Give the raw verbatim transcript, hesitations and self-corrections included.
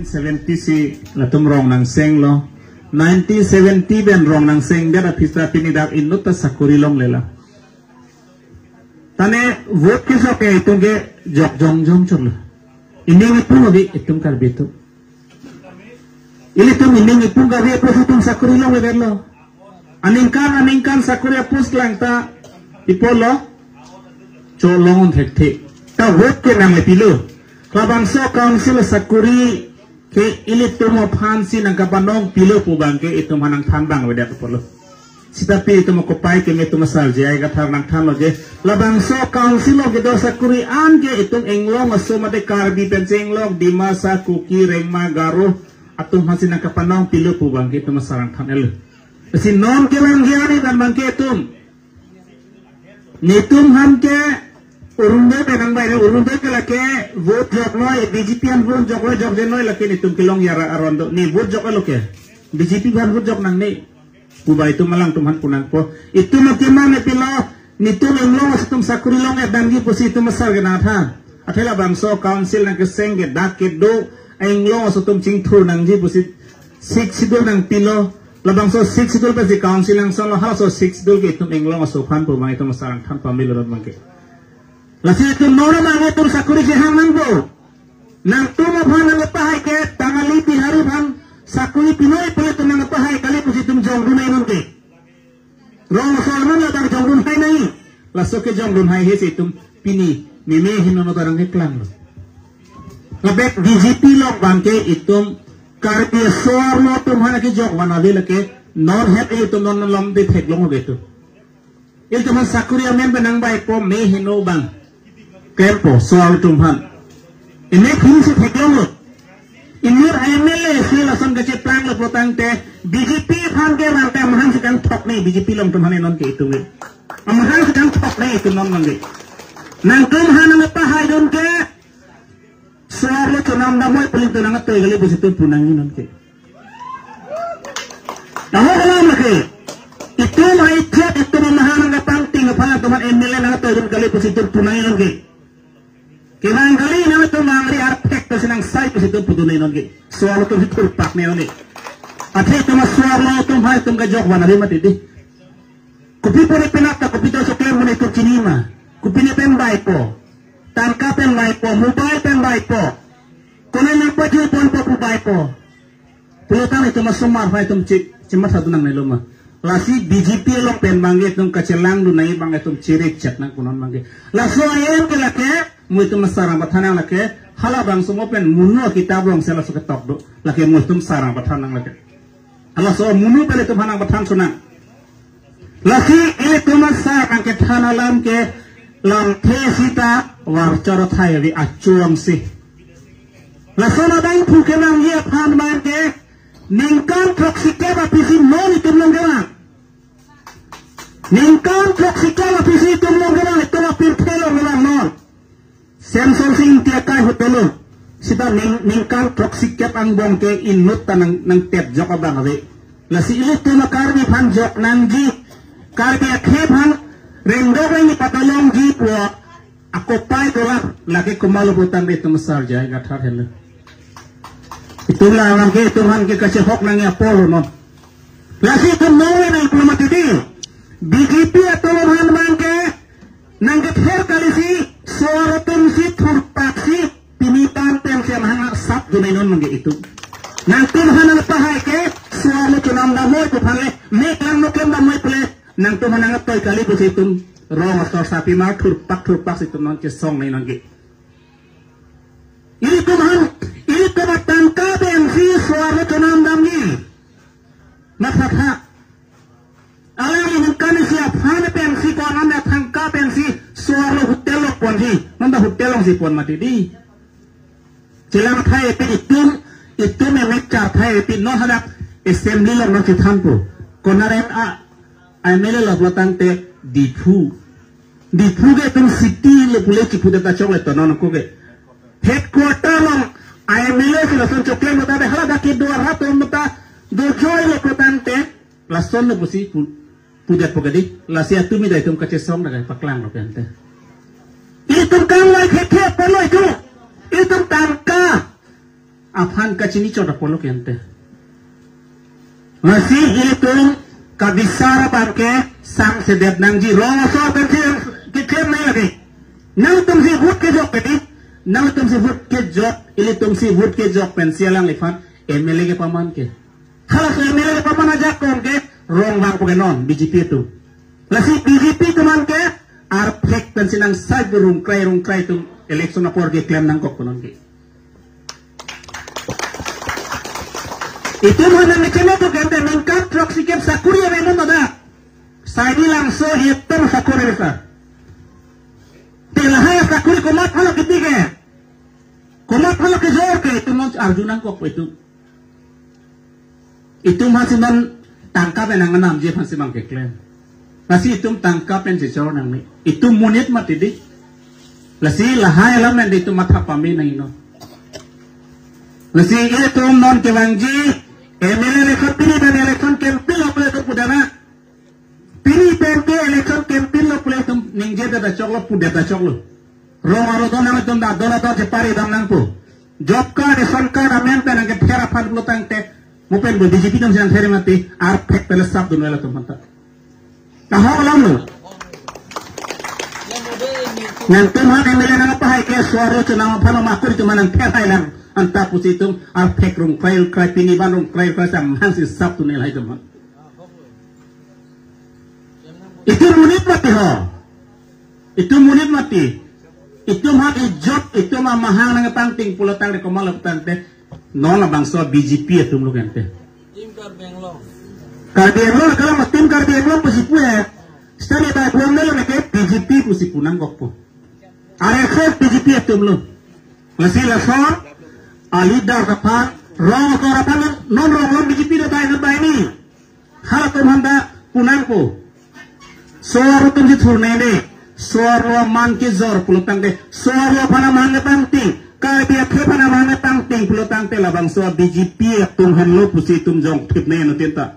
Seventy si latum rong nangsenglo. Nineteen seventy pen rong nangsengdet aphi seta pini dak inut ta sakori longlelang. Tane vote kesok ke itum ke jok jongjong choklo. Ining ipung abi itum Karbi atum. Ilitum ining ipung Karbi atum sakori longledetlo. Aningkan aningkan sakori a-post lang ta ipo lo. Cholong thekthe. Ta vote ke nanglepilo. Labangso council sakori ke ilitum aphansi nangkapanongpilo pu abang ke itum aphan nangthan abang avedet apotlo. Seta pi itum akopai keme atum asar J I Kathar nangthanlo je, labangso council along kedo sakori an ke itum Anglong aso mate Karbi pen chenglok Dimasa, Kuki, Rengma, Garo atum aphansi nangkapanongpilo pu abang ke itum asar nangthan-etlo. Lasi non kevang ke ani dan abang ke itum, netum aphan ke Orunodoi pen nangbai, Orunodoi ke lake vote joknoi, B J P aphan vote joknoi, jokjenoi, lake netum kelong yara aron do. Ne vote joklo ke, B J P aphan vote jok nangne pu abang itum alangtum aphan punangpo. Itum akemang epilo, netum Anglong aso atum sakori longledetji pusi itum asar ke nangthan. Athe labangso council nangkeseng ke dak kedo Anglong aso atum chingthur nangji pusi Sixth Schedule nangpilo. Labangso Sixth Schedule pensi council nangsonglo, halaso Sixth Schedule ke itum Anglong aso aphan pu abang itum asar nangthan pamelo abang ke. Lasi itum non abang itum sakori kehang nangpo. Nangtum aphan nangpahai ke Bangali Bihari aphan sakori pinoi pule itum nangpahai kali pusi itum jongdun nai non ke. Rong aso aman ladak jongdun hai nai. Laso kejongdun hai he si itum pini meme heno no tarang keklanglo. Labek B J P along abang ke itum Karbi aso arlo atum aphan kejok van ave lake non het itum non lomde theklong ave tu. Itum aphan sakori amen pen nangbaipo me heno abang. Kempo, soal atum aphan. Inek him si theklonglo. Inut M L A si lason kacheplanglo pulotangte B J P aphan ke rangte amahang si kangthok ne B J P along atum aphan non ke itum ke. Amahang si kangthok ne itum non abang ke. Nangtum aphan nangpahaidun ke soal lo chonam damnoi pule itum nangtoi kali pusi itum punangji non ke. Tahu kalam lake. Itum hai chet itum amahang nangkapangting aphan atum aphan M L A nangtoidun kali pusi itum punangji non ke. Kevang kali nangtum vangri arphek ta si nangsai pusi itum pudun nai non ke. Soal atum si thurpak ne non ke. Athe itum soal lo itum hai itum kejok van ave mati dei. Kopi pone penap ta kopi ta choklem pone itum chini ma. Kopi ne pen baipo. Tangka pen baipo, mobile pen baipo. Kone nangpajui ponpo pu baipo. Pulotang itum asomar aphan itum che, chematha dun nangnelo ma. Lasi B J P along pen abang ke itum kachelangdun nai abang itum cherek chet nangkok non abang ke. Laso ayen ke lake, mo itum asar nangpathan nang lake, halabangso mo pen munu akitap along si laso ketok do. Lake mo itum asar nangpathan nang lake. Halaso munu pen itum aphan nangpathan sonang. Lasi itum asar nangkethan alam ke lamthe seta varchor athai ave achong si. Lason adang phu kevangji aphan abang ke ningkan throksi kep aphi si non itum along kevang. Ningkan throksi kep aphi si itum along kevang, itum apirthe along kevang non. Semsonsing Ingti akai hotel along. Seta ning, ningkan throksi kep angbong ke inut ta nang, nangtep jok abang ave. Lasi ilitum a-Karbi aphan jok nangji. Karbi akhei aphan rengdok rengni patalongji pu akopai dolang lake komatlo pulotangte itum asar J I Kathar henlo. Itum la abang ke itum aphan ke kachehok nangji apor lo non. Lasi itum nongle nangpulomati dei. B J P atum aphan abang ke nangkether kali si, soal atum si thurpak si, pini tan pen si amahang sap dun nai non abang ke itum. Nangtum aphan nangpahai ke, soal lo chonam damnoi pu aphan le, mek lang noklem damnoi pule, nangtum aphan nangtoi kali pusi itum rong asor sapimar thurpak thurpak si itum non chesong nai non ke. Itum aphan, itum atangka pensi soal lo chonam damji. Mathatha. Alangli ningkan isi aphan pensi ko-an atangka pensi soal lo hotel lo ponji. Non ta hotel along si pon mati dei. Chelang athai epit itum, itum emek char athai epit non hadak assembly along non chethanpo. Konat a M L A lo pulotangte Diphu. Diphu ke itum city lo pule chipudet ta chokle to non ko ke. Headquarter along M L A si lason choklem lo ta de haladak kedo arat atum ta dojoi lo pulotangte lason lo pusi pu, pudetpo ke dei. Lasi atum ida itum kachesong dak paklanglo pen te. Itum kangvai khekhe apotlo itum. Itum tangka aphan kachini chot apotlo ke ante. Lasi ilitum kabisar abang ke sangsedet nangji, rong asor pensi keklem nangji. Nangtumsi vote kejok ke di. Nangtumsi vote kejok, ilitumsi vote kejok pensi alangliphan M L A kepaman ke. Halaso M L A kepaman ajakong ke rong vangpo ke non B J P atum. Lasi B J P atum an ke arphek pensi nangsai burung krai rung krai atum election apor keklem nangkok konon ke. Itum hana mechelo to gente ningkan throksikep sakuri ave non ada. Saini Langso itum sakuri sa. Te lahai sakuri komat halo kiti ke. Komat halo kejor ke itum non arju nangkok itum. Itum aphansi non tangka pen nangnamji aphansi bang keklem. Lasi itum tangka pensi chor nangne. Itum monit mati di. Lasi lahai alam pen di itum matha pame nangji non. Lasi itum non kevangji M L A election pini pen election campaign lo pule itum pudana. Pini pen ke election campaign lo pule itum ningjedet achoklo, pudet achoklo. Rong aro don nangtum da don don chepari dam nangpo. Job card, ration card amen pen nangkepher aphan pulo tangte, mo pen bo B J P atumsi nangpher mati, arphek pele sapdun ave latum aphanta. Kahok alam lo. Nangtum aphan M L A nangpahai ke suaro chenam aphan makur chenam nangpher hai lang. Anta pusi itum arphek rung krai krai pini ban rung krai krai sa mangsi sapdun ave lahai atum aphan. Itum monit mati ho. Itum monit mati. Itum aphan ijot, itum amahang nangpangting pulo tangte komat lo tangte. Non labangso B J P atum lo kente. Team Karbi Anglong. Karbi Anglong, kalau team Karbi Anglong pusi pu eh. Sitame bai buang melo neke B J P pusi pu nangkokpo. R S S B J P atum lo. Lasi lason a leader aphan, rong asor aphan non rong rong B J P do tai non bai ni. Halatum aphanta pu nangpo. Suaro atumsi thurnene. Suaro aman kejor pulo tangte. Suaro aphan amahang pangting. Karbi akhei aphan amahang pangting pulo tangte labangso B J P atum henlo pusi itum jongthip ne no tinta.